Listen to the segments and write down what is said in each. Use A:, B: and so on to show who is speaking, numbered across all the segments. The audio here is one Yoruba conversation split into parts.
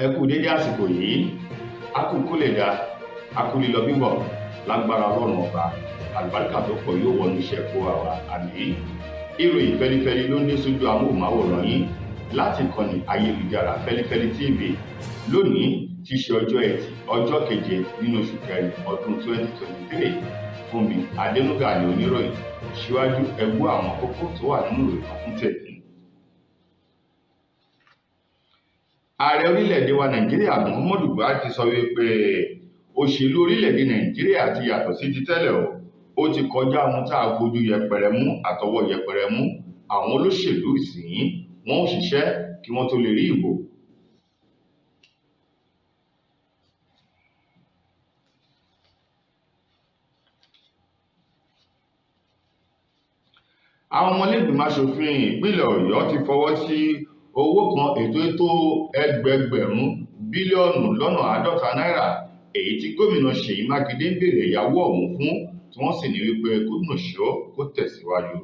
A: Ẹ kú dédé àsìkò yìí. A kú kó lè dáa, a kú lílọ bíbọ̀. Lágbára Ọlọ́run Ọba, àlùbáríkà tó pọ̀ yóò wọnú iṣẹ́ kó wa wá. Àmín. Ìròyìn fẹlifẹli ló ń dé sójú amóhùnmáwòrán yín láti ìkànnì ayélujára Fẹlifẹli TV lónìí tí í ṣe ọjọ́ Ẹtì, ọjọ́ keje nínú oṣù kẹrin ọdún 2023. Fúnmi Adénúgà ní oníròyìn. Síwájú, ẹ gbọ́ àwọn kókó tó wà nínú ìròyìn fún tèmi. Ààrẹ orílẹ̀-èdè wa Nàìjíríà Muhammadu Buhari ti sọ wípé òṣèlú orílẹ̀-èdè Nàìjíríà ti yàtọ̀ sí ti tẹ́lẹ̀ o. Ó ti kọjá ohun tá a fojú yẹpẹrẹ mú àtọwọ́ yẹpẹrẹ mú. Àwọn olóṣèlú ìsìnyí wọn ò ṣiṣẹ́ kí wọ́n tó lè rí ìbò. Àwọn ọmọlẹ́gbìmọ̀ aṣòfin ìpínlẹ̀ Ọ̀yọ́ ti fọwọ́ sí owó kan ètò ètò ẹgbẹẹgbẹ̀rún bílíọ̀nù lọ́nà 50 náírà èyí tí gómìnà Ṣèyí Mákindé ń béèrè ẹ̀yáwó ọ̀hún fún, tí wọ́n sì ní wípé kó nìṣó kó tẹ̀síwájú.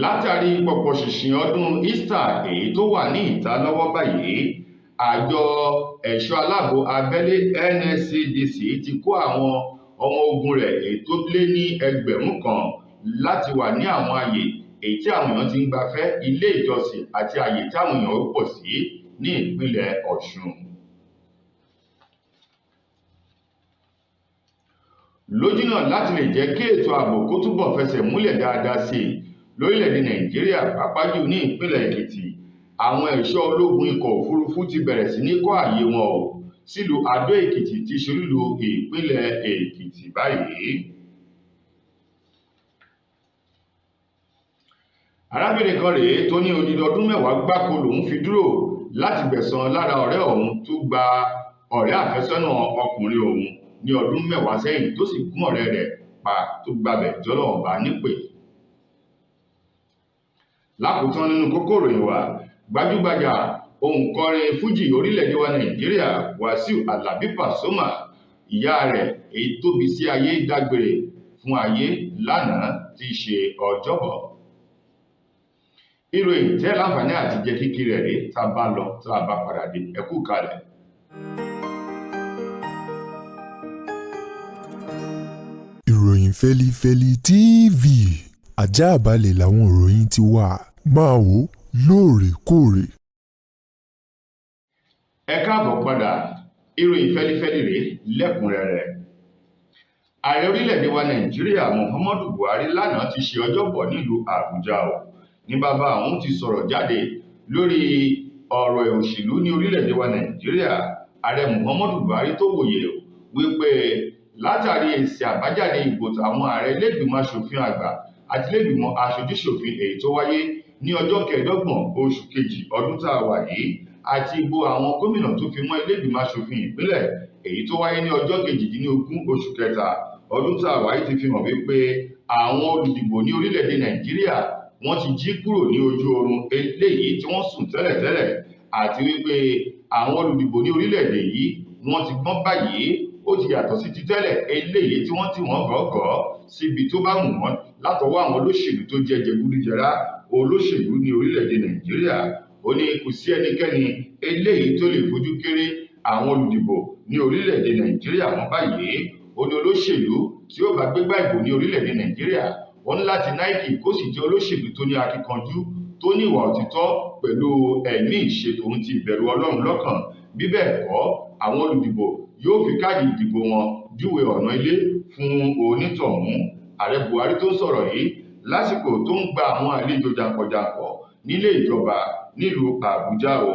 A: Látàrí pọ̀pọ̀ ṣìnṣìn ọdún Easter èyí tó wà ní ìta lọ́wọ́ báyìí, àjọ ẹ̀ṣọ́ aláàbò abẹ́lé NSCDC ti kó àwọn ọmọ ogun rẹ̀ èyí tó lé ní 1,000 láti wà ní àwọn ààyè èyí tí àwọn èèyàn ti ń gbafẹ́, ilé ìjọsìn àti ààyè tí àwọn èèyàn pọ̀ sí ní ìpínlẹ̀ Ọ̀ṣun. Lójúnà láti lè jẹ́ kí ètò ààbò kó túbọ̀ fẹsẹ̀ múlẹ̀ dáadáa sí i lórílẹ̀-èdè Nàìjíríà, pàápàá jù ní ìpínlẹ̀ Èkìtì, àwọn ẹ̀ṣọ́ ológun ikọ̀ òfurufú ti bẹ̀rẹ̀ sí ní kọ́ ààyè wọn o sílùú Adó Èkìtì tí í ṣolúìlú ìpínlẹ̀ Èkìtì báyìí. Arábìnrin kan rèé tó ní odidi ọdún 10 gbáko lòun fi dúró láti gbẹ̀san lára ọ̀rẹ́ òun tó gba ọ̀rẹ́ àfẹ́sọ́nà ọkùnrin òun ní ọdún 10 sẹ́yìn tó sì gún ọ̀rẹ́ rẹ̀ pa tó gbabẹ̀ jọlọ́run bá nípè. Lákòótán nínú kókó ìròyìn wa, gbajúgbajà òǹkọrin fújì orílẹ̀-èdè wa Nàìjíríà Wàsíù Alábí Pasuma, ìyá rẹ̀ èyí tó bí sí ayé dágbére fún ayé lánàá tí í ṣe Ọjọ́bọ̀. Ìròyìn tẹ́ láǹfààní àti jẹ́ kíkí rẹ̀ rí tá a bá lọ tá a bá padà dé. Ẹ kú kalẹ̀.
B: Ìròyìn Fẹlifẹli TV, àjààbálẹ̀ làwọn ìròyìn ti wà, máa wò ó lóòrèkóòrè.
A: Ẹ káàbọ̀ padà. Ìròyìn fẹlifẹli rèé lẹ́kùnrẹ́rẹ́. Ààrẹ orílẹ̀-èdè wa Nàìjíríà Muhammadu Buhari lánàá ti ṣe ọjọ́bọ̀ nílùú Àbújá o ní bàbá òun ti sọ̀rọ̀ jáde lórí ọ̀rọ̀ òṣèlú ní orílẹ̀-èdè wa Nàìjíríà. Ààrẹ Muhammadu Buhari tó wòye wípé látàrí èsì àbájáde ìbò tàwọn ààrẹ ilégbìmọ̀ aṣòfin àgbà àti ilégbìmọ̀ aṣojúṣòfin èyí tó wáyé ní ọjọ́ 25 oṣù kejì ọdún tá a wà yìí àti ìbò àwọn gómìnà tó fi mọ́ ilégbìmọ̀ aṣòfin ìpínlẹ̀ èyí tó wáyé ní ọjọ́ 18 oṣù kẹta ọdún tá a wà yìí ti fi hàn wípé àwọn olùdìbò ní orílẹ̀-èdè Nàìjíríà wọ́n ti jí kúrò ní ojú oorun eléyìí tí wọ́n sùn tẹ́lẹ̀tẹ́lẹ̀, àti wípé àwọn olùdìbò ní orílẹ̀-èdè yìí wọ́n ti gbọ́n báyìí, ó ti yàtọ̀ sí ti tẹ́lẹ̀ eléyìí tí wọ́n tì wọ́n gọ́gọ́ síbi tó bá wù wọ́n látọwọ́ àwọn olóṣèlú tó jẹ́ jẹgúdújẹrá olóṣèlú ní orílẹ̀-èdè Nàìjíríà. Ó ní kò sí ẹnikẹ́ni eléyìí tó lè fojú kéré àwọn olùdìbò ní orílẹ̀-èdè Nàìjíríà mọ́ báyìí. Ó ní olóṣèlú tí ó bá gbégbá ìbò ní orílẹ̀-èdè Nàìjíríà wọ́n ní láti Nike kó sì jẹ́ olóṣèlú tó ní akíkanjú, tó ní ìwà òtítọ́ pẹ̀lú ẹ̀mí ìṣètò ohun ti ìbẹ̀rù Ọlọ́run lọ́kàn. Bí bẹ́ẹ̀ kọ́, àwọn olùdìbò yóò fi káàdì ìdìbò wọn júwe ọ̀nà ilé fún onítọ̀hún. Ààrẹ Buhari tó ń sọ̀rọ̀ yìí lásìkò tó ń gba àwọn àlejò jàǹkànjàǹkàn nílé ìjọba nílùú Àbújá o,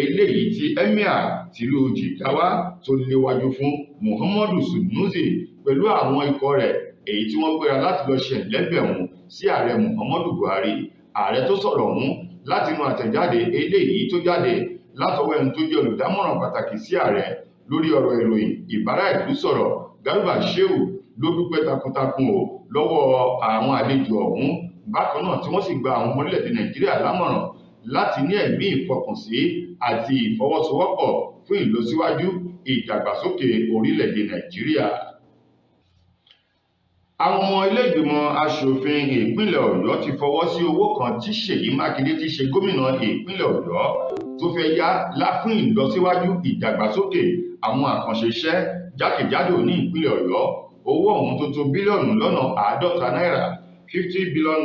A: eléyìí tí emir tìlú Jigawa tó léwájú fún Muhammadu Sunusi pẹ̀lú àwọn ikọ̀ rẹ̀ èyí tí wọ́n gbéra láti lọ ṣe ẹ̀lẹ́bẹ̀hún sí ààrẹ Muhammadu Buhari. Ààrẹ tó sọ̀rọ̀ ọ̀hún látinú àtẹ̀jáde eléyìí tó jáde látọwọ́ ẹni tó jẹ́ olùdámọ̀ràn pàtàkì sí ààrẹ lórí ọ̀rọ̀ ìròyìn ìbára ìlú sọ̀rọ̀ Garba Shehu ló dúpẹ́ takuntakun o lọ́wọ́ àwọn àlejò ọ̀hún, bákan náà tí wọ́n sì gba àwọn ọmọ orílẹ̀-èdè Nàìjíríà lámọ̀ràn láti ní ẹ̀mí ìfọkànsí àti ìfọwọ́sowọ́pọ̀ fún ìlọsíwájú ìdàgbàsókè orílẹ̀-èdè Nàìjíríà. Àwọn ọmọ iléìgbìmọ̀ asòfin ìpínlẹ̀ Ọ̀yọ́ ti fọwọ́ sí owó kan tí Ṣèyí Mákindé ti ṣe gómìnà ìpínlẹ̀ Ọ̀yọ́ tó fẹ́ yá fún ìlọsíwájú ìdàgbàsókè àwọn àkànṣe iṣẹ́ jákèjádò ní ìpínlẹ̀ Ọ̀yọ́. Owó ọ̀hún tó tó bílíọ̀nù lọ́nà 50 náírà, ₦50 billion,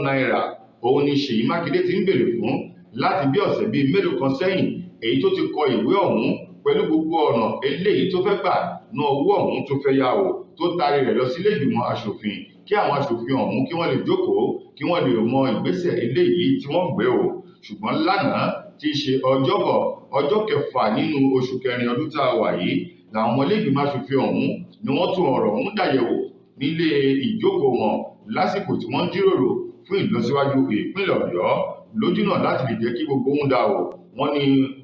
A: òun ni Ṣèyí Mákindé ti ń béèrè fún láti bí ọ̀sẹ̀ bíi mélòó kan sẹ́yìn, èyí tó ti kọ ìwé ọ̀hún pẹ̀lú gbogbo ọ̀nà eléyìí tó fẹ́ gbà ná owó ọ̀hún tó fẹ́ yá o, tó taari rẹ̀ lọ sílé ìgbìmọ̀ asòfin kí àwọn asòfin ọ̀hún kí wọ́n lè jókòó, kí wọ́n lè mọ ìgbésẹ̀ eléyìí tí wọ́n gbé o. Ṣùgbọ́n lánàá tí í ṣe Ọjọ́bọ̀, ọjọ́ 6 nínú oṣù kẹrin ọdún tá a wà yìí, làwọn ọmọ ilé ìgbìmọ̀ asòfin ọ̀hún ni wọ́n tún ọ̀rọ̀ ọ̀hún dàyẹ̀wò nílé ìjókòó wọn lásìkò tí wọ́n ń jíròrò fún ìlọsíwájú ìpínlẹ̀ Ọ̀yọ́ lójúnà láti lè jẹ́ kí gbogbo ń dà o. Wọ́n ní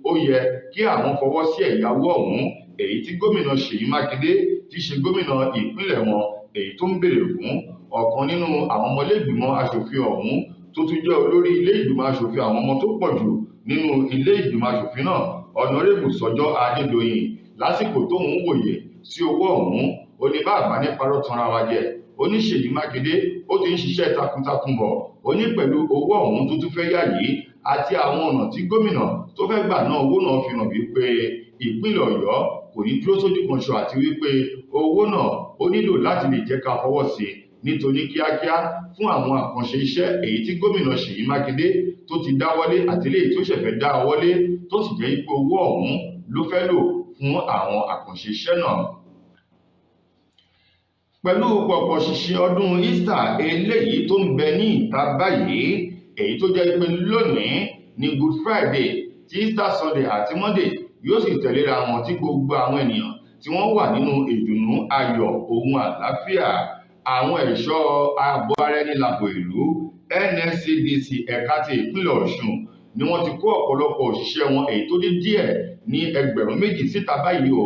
A: ó yẹ kí àwọn fọwọ́ sí ẹ̀yáwó ọ̀hún èyí tí gómìnà Ṣèyí Mákindé tí í ṣe gómìnà ìpínlẹ̀ wọn èyí tó ń béèrè fún. Ọ̀kan nínú àwọn ọmọ ilé ìgbìmọ̀ asòfin ọ̀hún tó tún jẹ́ olórí ilé ìgbìmọ̀ asòfin àwọn ọmọ tó pọ̀ jù nínú ilé ìgbìmọ̀ asòfin náà, Ọ̀nàrẹ́bù Sọjọ́ Adédọ̀yìn, lásìkò tóun wòye sí owó ọ̀hún, ó ní bá ní parọ́ tanra wa jẹ, ó ní Ṣèyí Mákindé ó ti ń ṣiṣẹ́ takuntakun bọ̀. Ó ní pẹ̀lú owó ọ̀hún tó tún fẹ́ yá yìí àti àwọn ọ̀nà tí gómìnà tó fẹ́ gbà ná owó náà fi hàn wípé ìpínlẹ̀ Ọ̀yọ́ kò ní dúró sójú kan ṣo, àti wípé owó náà ó nílò láti lè jẹ́ ká fọwọ́ sí i nítorí kíákíá fún àwọn àkànṣe iṣẹ́ èyí tí gómìnà Ṣèyí Mákindé tó ti dáwọ́lé àti eléyìí tó ṣẹ̀fẹ̀ dá ọwọ́lé, tó sì jẹ́ pé owó ọ̀hún ló fẹ́ lò fún àwọn àkànṣe iṣẹ́ náà. Pẹ̀lú pọ̀pọ̀ ṣìnṣìn ọdún Easter eléyìí tó ń bẹ ní ìta báyìí, èyí tó jẹ́ pé lónìí ní Good Friday, tí Easter Sunday àti Monday yóò sì tẹ̀léra wọn, tí gbogbo àwọn ènìyàn tí wọ́n wà nínú ìdùnnú, ayọ̀ ohun àlàáfíà, àwọn ẹ̀ṣọ́ ààbò ara ẹni láàbò ìlú NSCDC ẹ̀ka ti ìpínlẹ̀ Ọ̀ṣun ni wọ́n ti kó ọ̀pọ̀lọpọ̀ òṣìṣẹ́ wọn èyí tó dín díẹ̀ ní 2,000 síta báyìí o,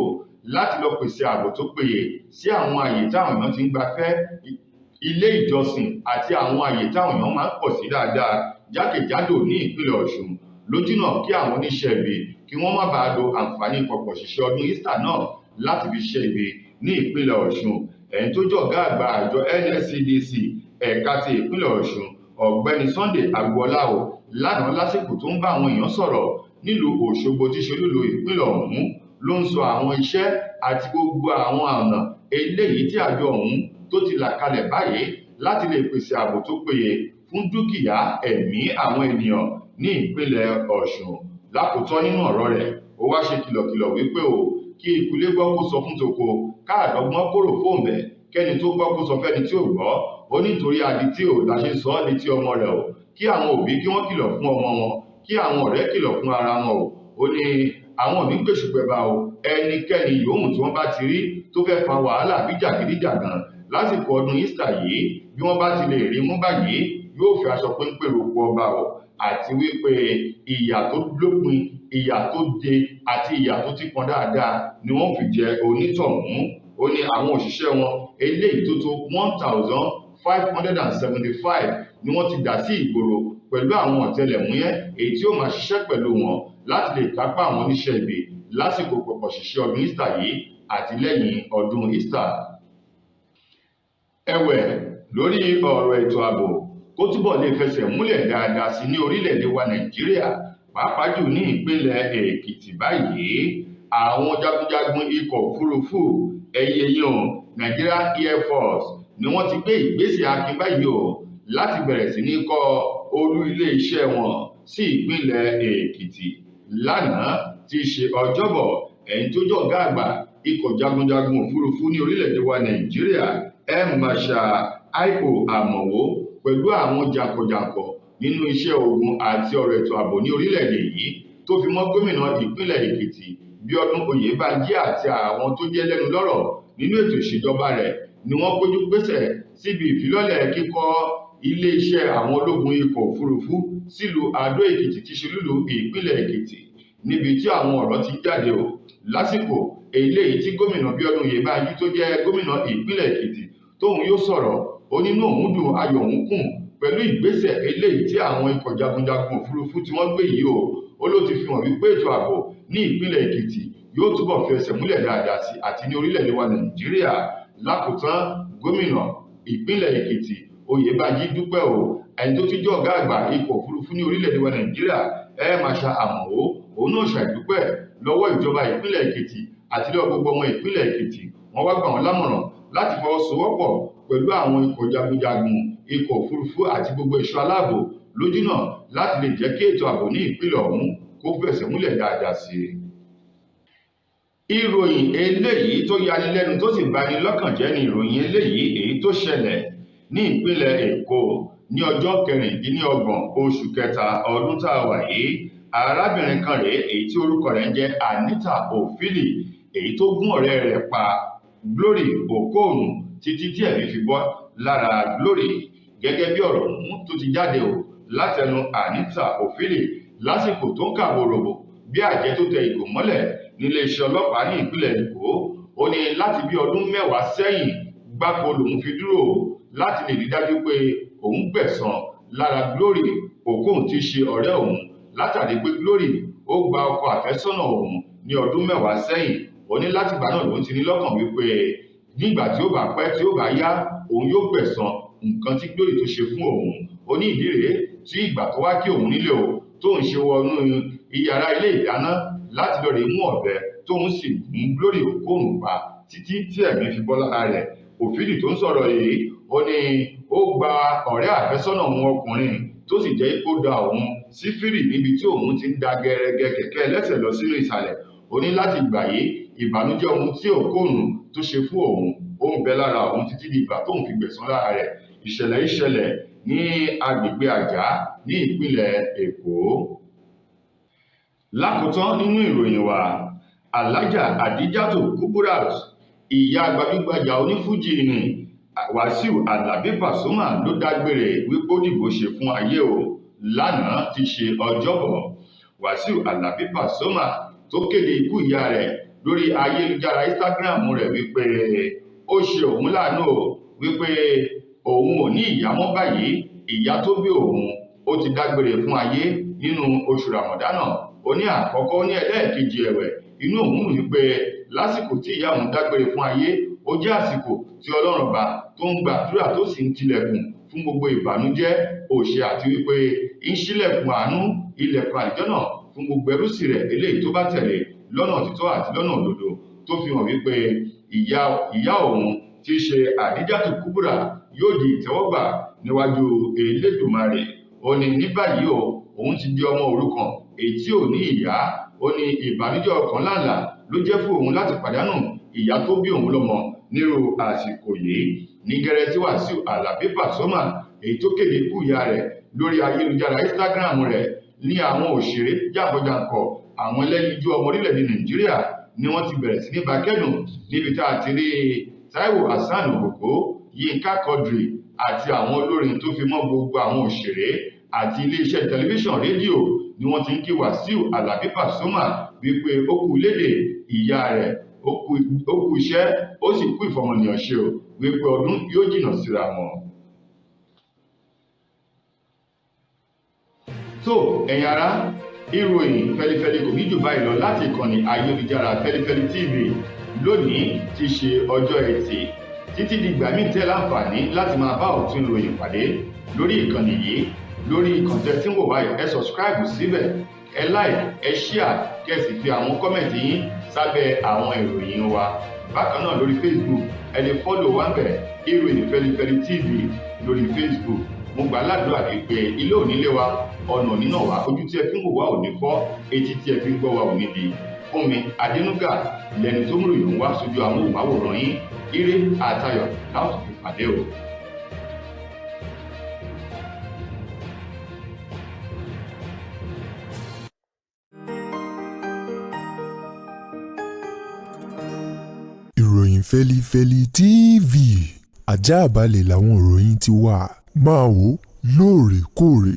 A: láti lọ pèsè ààbò tó péye sí àwọn àyè táwọn èèyàn ti ń gbafẹ́, ilé ìjọsìn àti àwọn àyè táwọn èèyàn máa ń pọ̀ sí dáadáa jákèjádò ní ìpínlẹ̀ Ọ̀ṣun, lójúnà kí àwọn oníṣẹ́ ibi kí wọ́n má bàa lo àǹfààní pọ̀pọ̀ ṣìnṣìn ọdún Easter náà láti fi ṣe ibi ní ìpínlẹ̀ Ọ̀ṣun. Ẹni tó jẹ́ ọ̀gá àgbà àjọ NSCDC ẹ̀ka ti ìpínlẹ̀ Ọ̀ṣun, Ọ̀gbẹ́ni Sunday Agboola o, lánàá lásìkò tó ń bá àwọn èèyàn sọ̀rọ̀ nílùú Òṣogbo tí ṣe olúìlú ìpínlẹ̀ ọ̀hún, ló ń sọ àwọn iṣẹ́ àti gbogbo àwọn ọ̀nà eléyìí tí àjọ ọ̀hún tó ti là kalẹ̀ báyìí láti lè pèsè ààbò tó péye fún dúkìá ẹ̀mí àwọn ènìyàn ní ìpínlẹ̀ Ọ̀ṣun. Lákòótán nínú ọ̀rọ̀ rẹ̀, ó wá ṣe kìlọ̀kìlọ̀ wípé o, kí ekulé gbọ́ kó sọ fún toko, káàdọ́gbọ́n kóró fóun bẹ̀, kẹ́ni tó gbọ́ kó sọ fẹ́ni tí ò gbọ́. Ó nítorí adití ò la ṣe sọ ọ́ létí ọmọ rẹ̀ o, kí àwọn òbí kí wọ́n kìlọ̀ fún ọmọ wọn, kí àwọn ọ̀rẹ́ kìlọ̀ fún ara wọn o. Ó ní àwọn òní gbèsùgbẹ̀bà o, ẹnikẹ́ni yòówù tí wọ́n bá ti rí tó fẹ́ fa wàhálà bí jàgídíjàgan lásìkò ọdún Easter yìí, bí wọ́n bá ti lè rí mú báyìí, yóò fi aṣọ péńpé roko ọba o, àti wípé ìyà tó lópin, ìyà tó de àti ìyà tó ti pọn dáadáa ni wọ́n fi jẹ onítọ̀hún. Ó ní àwọn òṣìṣẹ́ wọn eléyìí tó tó 1,575 ni wọ́n ti dà sí ìgboro pẹ̀lú àwọn ọ̀tẹlẹ̀múyẹ́ èyí tí ó máa ṣiṣẹ́ pẹ̀lú wọn láti lè kápá àwọn oníṣẹ́ ibi lásìkò pọ̀pọ̀ ṣìnṣìn ọdún Easter yìí àti lẹ́yìn ọdún Easter. Ẹ̀wẹ̀, lórí ọ̀rọ̀ ètò ààbò kó túbọ̀ lè fẹsẹ̀ múlẹ̀ dáadáa sí ní orílẹ̀-èdè wa Nàìjíríà, pàápàá jù ní ìpínlẹ̀ Èkìtì báyìí, àwọn jagunjagun ikọ̀ òfurufú ẹ̀yẹ yan Nigerian Air Force ni wọ́n ti gbé ìgbésẹ̀ akin báyìí o láti bẹ̀rẹ̀ sí ní kọ́ olú ilé-iṣẹ́ wọn sí ìpínlẹ̀ Èkìtì. Lánàá tí í ṣe Ọjọ́bọ̀, ẹni tó jẹ́ ọ̀gá àgbà ikọ̀ jagunjagun òfurufú ní orílẹ̀-èdè wa Nàìjíríà, Air Marshal I.O. Àmọ̀wó, pẹ̀lú àwọn jàǹkànjàǹkàn nínú iṣẹ́ ogun àti ọ̀rọ̀ ètò ààbò ní orílẹ̀-èdè yìí, tó fi mọ́ gómìnà ìpínlẹ̀ Èkìtì Bíọ́dún Oyèbánjí àti àwọn tó jẹ́ lẹ́nu lọ́rọ̀ nínú ètò ìṣèjọba rẹ̀, ni wọ́n péjú pésẹ̀ síbi ìfilọ́lẹ̀ kíkọ́ iléeṣẹ́ àwọn ológun ikọ̀ òfurufú sílùú Adó Èkìtì tí ṣe olúìlú ìpínlẹ̀ Èkìtì, níbi tí àwọn ọ̀rọ̀ ti jáde o lásìkò eléyìí tí gómìnà Bíọ́dún Oyèbánjí tó jẹ́ gómìnà ìpínlẹ̀ Èkìtì tóun yóò sọ̀rọ̀. Ó nínú òun dùn, ayọ̀ òun kùn pẹ̀lú ìgbésẹ̀ eléyìí tí àwọn ikọ̀ jagunjagun òfurufú tí wọ́n gbé yìí o. Ó ló ti fi hàn wípé ètò ààbò ní ìpínlẹ̀ Èkìtì yóò túbọ̀ fi ẹsẹ̀ múlẹ̀ dáadáa sí àti ní orílẹ̀-èdè wa Nàìjíríà. Lákòótán, gómìnà Ìpínlẹ̀ Èkìtì Oyèbánjí dúpẹ́ o. Ẹni tó tún jẹ́ ọ̀gá àgbà ikọ̀ òfurufú ní orílẹ̀-èdè wa Nàìjíríà, Air Marshal Àmọ̀ó, òun náà ṣàìdúpẹ́ lọ́wọ́ ìjọba ìpínlẹ̀ Èkìtì àti lọ́wọ́ gbogbo ọmọ ìpínlẹ̀ Èkìtì. Wọ́n wá gbà wọ́n lámọ̀ràn láti fọwọ́sowọ́pọ̀ pẹ̀lú àwọn ikọ̀ jagunjagun, ikọ̀ òfurufú àti gbogbo ẹ̀ṣọ́ aláàbò lójúnà láti lè jẹ́ kí ètò ààbò ní ìpínlẹ̀ ọ̀hún kó fẹsẹ̀ múlẹ̀ dáadáa sí i. Ìròyìn eléyìí tó yanilẹ́nu tó sì bani lọ́kàn jẹ́ ni ìròyìn eléyìí èyí tó ṣẹlẹ̀ ní ìpínlẹ̀ Èkó ní ọjọ́ 26 oṣù kẹta ọdún tá a wà yìí. Arábìnrin kan rèé èyí tí orúkọ rẹ̀ ń jẹ́ Anita Ofili, èyí tó gún ọ̀rẹ́ rẹ̀ pa, Glory Okonu, títí tí ẹ̀mí fi bọ́ lára Glory. Gẹ́gẹ́ bí ọ̀rọ̀ ọ̀hún tó ti jáde o látẹnu Anita Ofili lásìkò tó ń kàbòròbò bí àjẹ́ tó tẹ ìgò mọ́lẹ̀ níléeṣẹ́ ọlọ́pàá ní ìpínlẹ̀ Èkó, ó ní láti bí ọdún 10 sẹ́yìn gbáko lòun fi dúró láti lè rí dájú pé òun gbẹ̀san lára Glory Okon tí í ṣe ọ̀rẹ́ òun, látàrí pé Glory ó gba ọkọ àfẹ́sọ́nà òun ní ọdún 10 sẹ́yìn. Ó ní látìgbà náà lòun ti ní lọ́kàn wípé nígbà tí ó bá pẹ́ tí ó bá yá, òun yóò gbẹ̀san nǹkan tí Glory tó ṣe fún òun. Ó ní ìdí rèé tí ìgbà tó wá kí òun nílé o tóun ṣe wọnú iyàrá ilé ìdáná láti lọ rèé mú ọ̀bẹ, tóun sì gún Glory Okon pa títí tí ẹ̀mí fi bọ́ lára rẹ̀. Òfìlì tó ń sọ̀rọ̀ yìí, ó ní ó gba ọ̀rẹ́ àfẹ́sọ́nà òun ọkùnrin tó sì jẹ́ kó da òun sí fírì níbi tí òun ti ń da gẹrẹgẹ kẹ̀kẹ́ ẹlẹ́sẹ̀ lọ sínú ìsàlẹ̀. Ó ní láti ìgbà yìí ìbànújẹ́ ohun tí Okon tó ṣe fún òun ó ń bẹ lára òun títí di ìgbà tóun fi gbẹ̀san lára rẹ̀. Ìṣẹ̀lẹ̀ ìṣẹ̀lẹ̀ ní agbègbè Àjá ní ìpínlẹ̀ Èkó. Lákòótán nínú ìròyìn wa, Alhaja Adijatu Kuburat, ìyá gbajúgbajà onífújì ní Wàsíù Àlàbí Pasuma, ló dágbére wípé ó dìgbò ṣe fún ayé o lánàá ti ṣe Ọjọ́bọ̀. Wàsíù Àlàbí Pasuma tó kéde ikú ìyá rẹ̀ lórí ayélujára Instagram rẹ̀ wípé ó ṣe òun láàánú o, wípé òun ò ní ìyá mọ́ báyìí, ìyá tó bí òun ó ti dágbére fún ayé nínú oṣù Ramadana. Ó ní àkọ́kọ́, ó ní ẹlẹ́ẹ̀kejì ẹ̀wẹ̀, inú òun dùn wípé lásìkò tí ìyá òun dágbére fún ayé, ó jẹ́ àsìkò tí Ọlọ́run ọba tó ń gbàdúrà tó sì ń tilẹ̀kùn fún gbogbo ìbànújẹ́ òṣè, àti wípé ń ṣílẹ̀kùn àánú ilẹ̀kùn àlùjánnà fún gbogbo ẹrúsìn rẹ̀ eléyìí tó bá tẹ̀lé lọ́nà òtítọ́ àti lọ́nà òdodo, tó fi hàn wípé ìyá òun tí í ṣe Adijatu Kubura yóò di ìtẹ́wọ́gbà níwájú Elédùmarè. Ó ní ní báyìí o, òun ti di ọmọ òrukàn èyí tí ò ní ìyá. Ó ní ìbànújẹ́ ọkàn ńláǹlà ló jẹ́ fún òun láti pàdánù ìyá tó bí òun lọ́mọ nírú àsìkò yìí. Ní gẹ́rẹ́ tí Wàsíù Àlàbí Pasuma èyí tó kéde ikú ìyá rẹ̀ lórí ayélujára Instagram rẹ̀ ní àwọn òṣèré jàǹkànjàǹkàn, àwọn ẹlẹ́yinjú ọmọ orílẹ̀-èdè Nàìjíríà ni wọ́n ti bẹ̀rẹ̀ sí ní bá kẹ́dùn, níbi tá a ti rí Táíwò Hasan Ògògó, Yínká Quadri àti àwọn olórin tó fi mọ́ gbogbo àwọn òṣèré àti iléeṣẹ́ tẹlifíṣàn rédíò ni wọ́n ti ń kí Wàsíù Àlàbí Pasuma wípé ó kú lédè ìyá rẹ̀, ó kú iṣẹ́, ó sì kú ìfọmọnìyàn ṣe o, wípé ọdún yóò jìnnà síra wọn. Tó ẹ̀yin ará, ìròyìn fẹlifẹli kò ní jù báyìí lọ láti ìkànnì ayélujára Fẹlifẹli TV lónìí ti ṣe ọjọ́ Ẹtì. Títí di ìgbà míì tẹ́ láǹfààní láti máa bá ọ̀tún ìròyìn pàdé lórí ìkànnì yìí, lórí ìkànnì tí ń wò wáyé, ẹ subscribe síbẹ̀, ẹ like, ẹ share, kẹ́ ẹ sì fi àwọn kọ́mẹ̀ntì yín sábẹ́ àwọn ìròyìn wa. Bákan náà lórí Facebook, ẹ lè fọ́lò wa ńbẹ̀, ìròyìn Fẹlifẹli TV lórí Facebook. Mo gbà ládùúrà pé ilé ò ní lé wa, ọ̀nà ò ní nà wá, ojú tí ẹ fi ń wò wá ò ní fọ́, etí tí ẹ fi ń gbọ́ wa ò ní di. Fúnmi Adénúgà lẹni tó mú ìròyìn wá sójú amóhùnmáwòrán yín. Ire àtayọ̀ láti fi pàdé o.
B: Ìròyìn Fẹlifẹli TV, ajáàbalẹ̀ làwọn ìròyìn ti wà. Máa wò lóòrèkóòrè.